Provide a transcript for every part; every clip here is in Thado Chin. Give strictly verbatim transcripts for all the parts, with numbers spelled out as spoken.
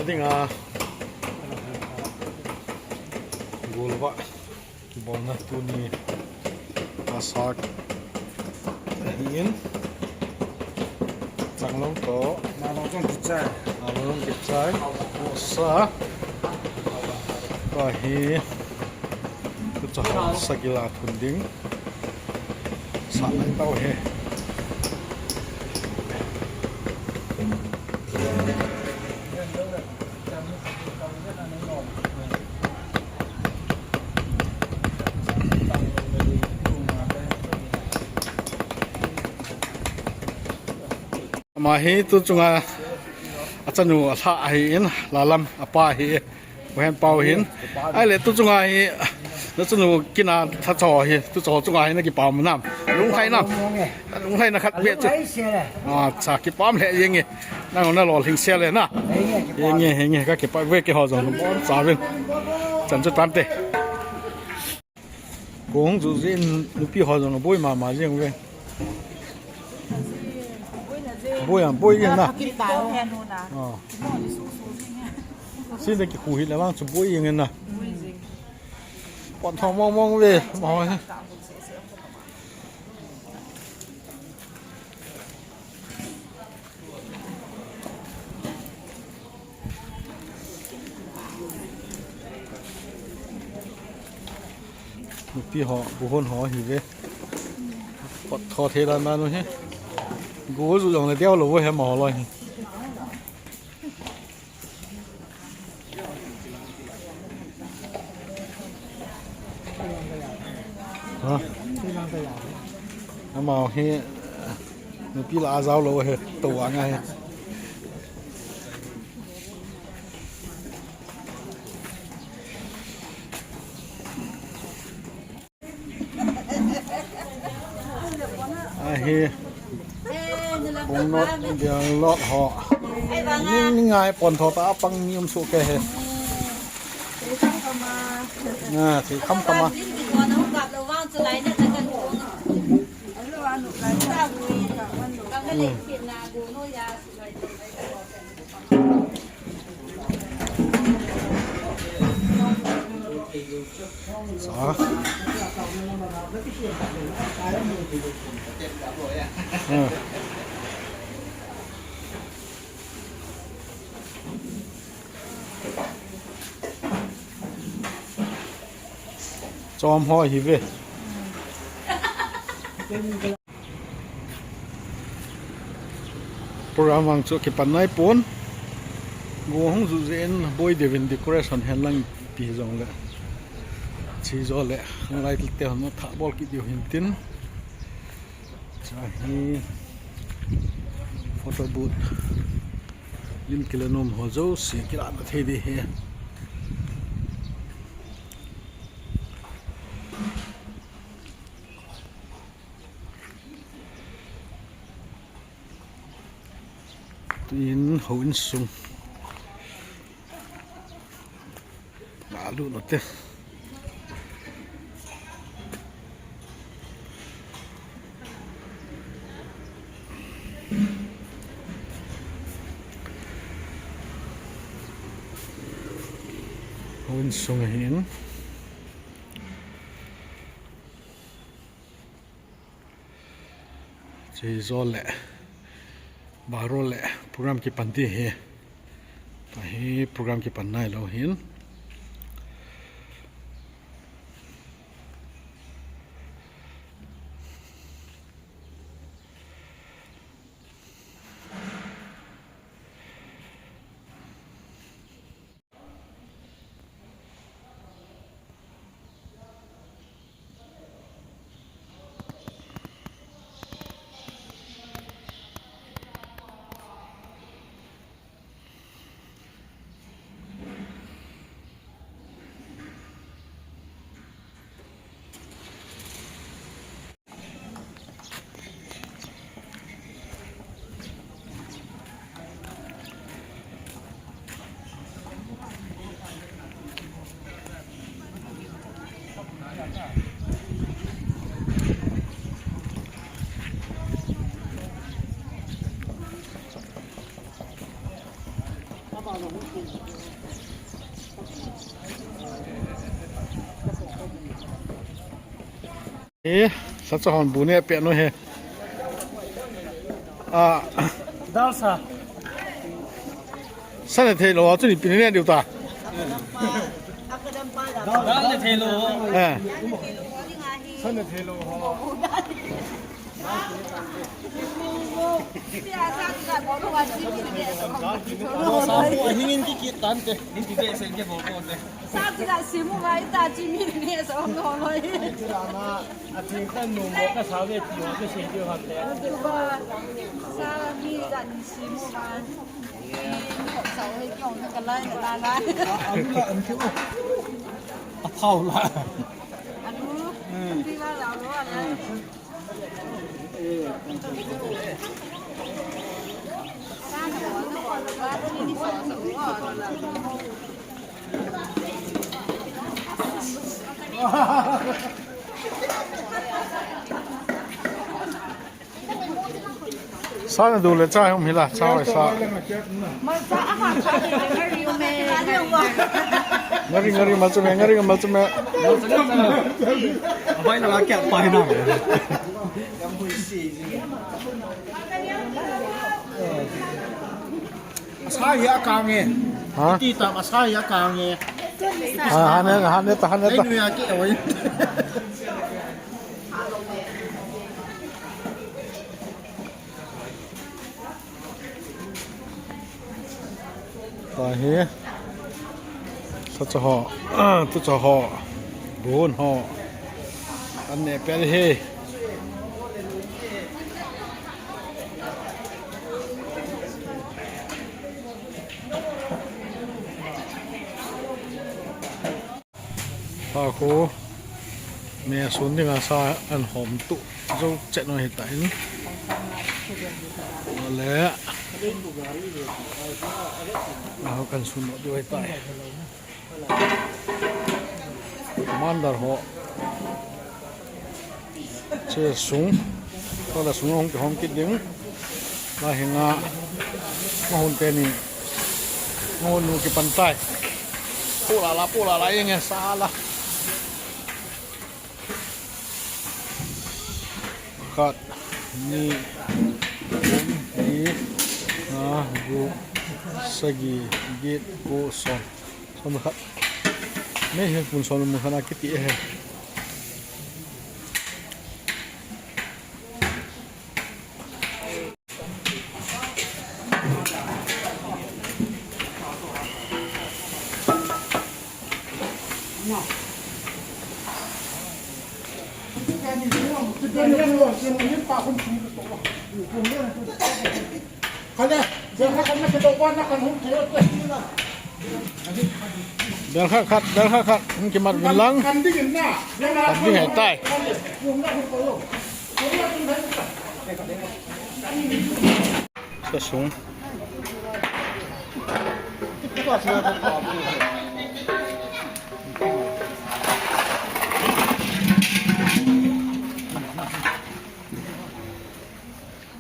Dinga golvah kibolna tuni a sak ahin, changlong toh nalong jong kichai, nalong jong kichai, sa, tua hi tucha ho sagila thun ding. Sa nai tau hi. Ama hi tu chunga achanu alha ahin, Lalam apa hi. Uhen pau hin. Ahile tu chunga hi, nachanu kina tha cho hi, tu cho chunga hi nakipam nam? Lunglhai nam? Lunglhaina khat beh chu. Acha, kipam lheh jenge. Nang nalolhing sel le na. Henge, henge, kakipah ve keiho jong. Bon cha vin. Chan chu tante. Kong chu jin nupi ho jong aboi mama jeng ve. Boi am, boi jeng na. Ah. Sin de kikhu hile vang chu boi jeng na. Pon thong mong mong ve, ma ho. Nupi ho, bu hon ho hi ve. Pot tho thei dan dan u hi. Gu ju jong le deu lou u hi, ma ho loi hi. Ha? Ama hi nupi la a jao lou hi, tou a ngai. Ahi, bungnot, bianglot ho. Ning, ning ngai pon tho ta pang ni um su ke he. Na, thei kham kham a. Hmm. Sa. Hmm. Chom ho hi ve. Program vang chu kipan nai pon. Go hung ju jin boi deuvin decoration hen lang pi jong le. Chi jo le, hang lai te hon tha bol kit diu hin tin. Cha hi photo booth. Lim kila nom ho jouse kila na thei di hi. Tuin houin sung. Alu note. Houin sung ahin. Chei jo le, baro le, program kipan ti hi. Tahi program kipan nai lou hin. Eh, sa cha hon bu ne pe no he. Ah, dal sa. Sa ne thei lo, chu ni pi ne diu ta. Dal ne thei lo. Eh. Sa ne thei lo. Sa bu a hingin kikit tante. Nin ti te sen ke bol ko te. Sa ti la simu ngai ta chi mi ne sa om lo lo. A ching tan nu mo ka sa ve ti ho ka se ti ho te. Sa mi la ni simu ngai. Sa he kyong ka lai na la la. A thau la. Anu. Ti la la lo la. Sa na du le cha hum hi la, cha wai sa. Malcha a ha cha de ngari u me. Ngari, ngari malcha me, ngari malcha me. Abai na la kya pai na. Asa hi a kang e. Ha? Ti ta asa hi a kang e. Ha, ha ne, ha ne ta, ha ne ta. Ai nu ya ke oi. Tahi. Sa cha ho. Tu cha ho. Bun ho. An ne pel hi. Sa khu me sun dinga sa an hom tu zo chet no hi ta in. Le. A ho kan sun no diu hi ta. Commander ho. Che sung. Ko la sung hong ki hong kit ding. La hinga. Ma hun te ni. Ma hun nu ki pan tai. Pu la la, pu la la, yeng e sa la. Khat, ni, thum, li, nga, gup, sagi, get, ko, som. Som le khat. Nei he, mun som le mun khat a kiti he. Bel khat khat, bel khat khat, hung kimat vin lang. Kan ding hai tai. Sa sung.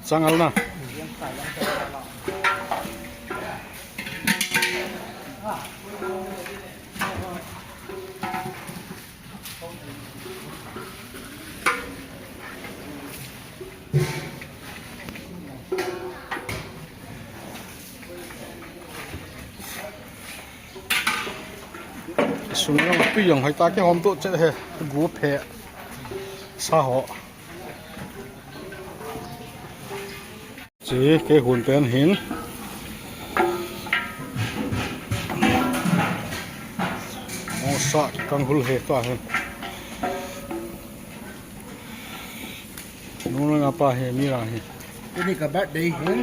Changal na. Sung jong tui jong hoi ta, kihom to chet he, gup he, sa ho. Chi, kei hun ten hin. Ong sa kang hul he ta hin. Nung nung apa he, mi ra he. Ini ka birthday he.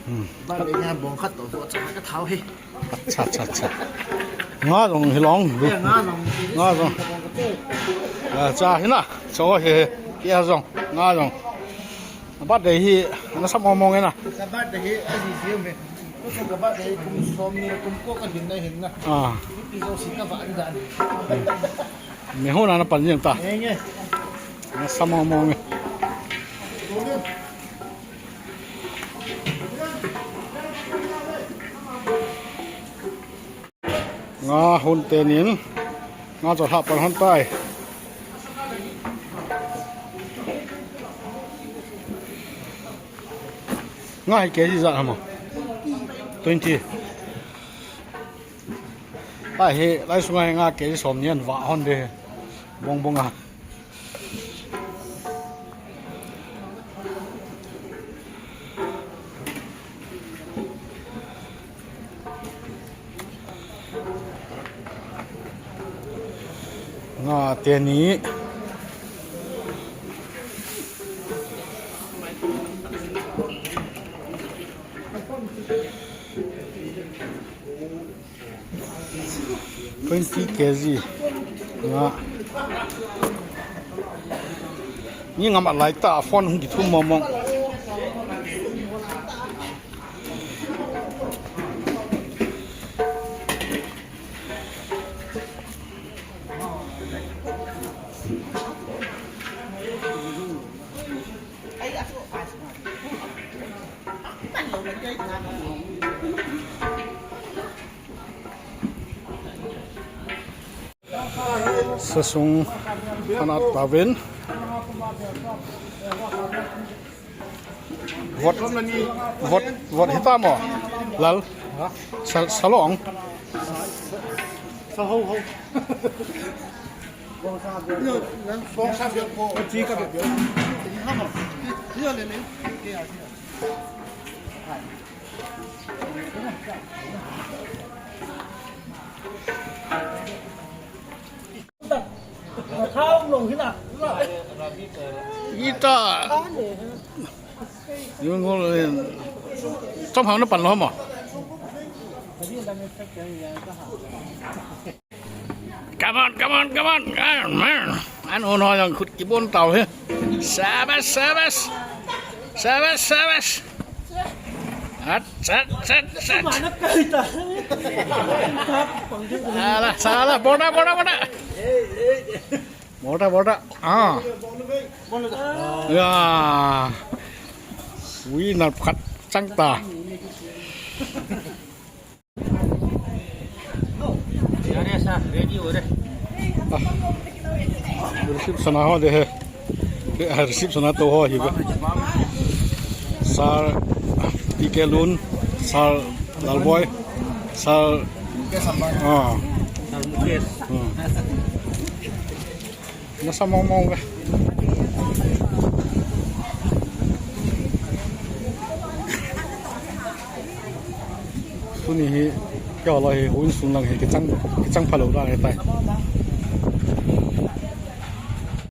Hmm. Birthday na bong khat to, to cha ka thau he. Acha, acha, acha. Nga jong hi long. Eh, nga jong. Nga jong. Ah, cha hi na. Cho he. Kia jong. Nga jong. Birthday hi na sa mong mong e na. Ka birthday hi a ji ji me. Ko ka birthday kum som ni kum ko ka din na hin na. Ah. Pi jo si ka ba an dan. Me ho na na pan jeng ta. Nge nge. Na sa mong mong e. Nga hun tenin nga cho lha pan hon tai. Nga hi kg ijat ham? Twenty. Ahi, lai sunga hi nga kg somni ahin vah hon de. Bong bong a. Nga teni. Twenty kg. Nga. Ni ngam a lai ta, phone hung kithum mong mong. Sasung ana tavin. Vot, vot, vot hita mo. Lal. Sa-, salong. Ita. Yung ngol, eh, chom hang na pan lo mo. Come on, come on, come on. Ah, man. An hon ho jong khut kibon tau hi. Sabas, sabas. Sabas, sabas. At, sat, sat, sat. Sala, sala, bona, bona, bona. Bona, bona. Ah. Ya. Ui, na phat chang ta. अरे sir, ready हो रहे। Ah, reception ho de he. Ke, ah, reception to ho hi ba. Sir P K Lun, Sir Lalboi, Sir, ah. Sir Mukesh. Hmm. Nasa mong mong ve. Tuni hi, keiho lah hi, houin sung lang hi, kichang, kichang phalou dan ahitai.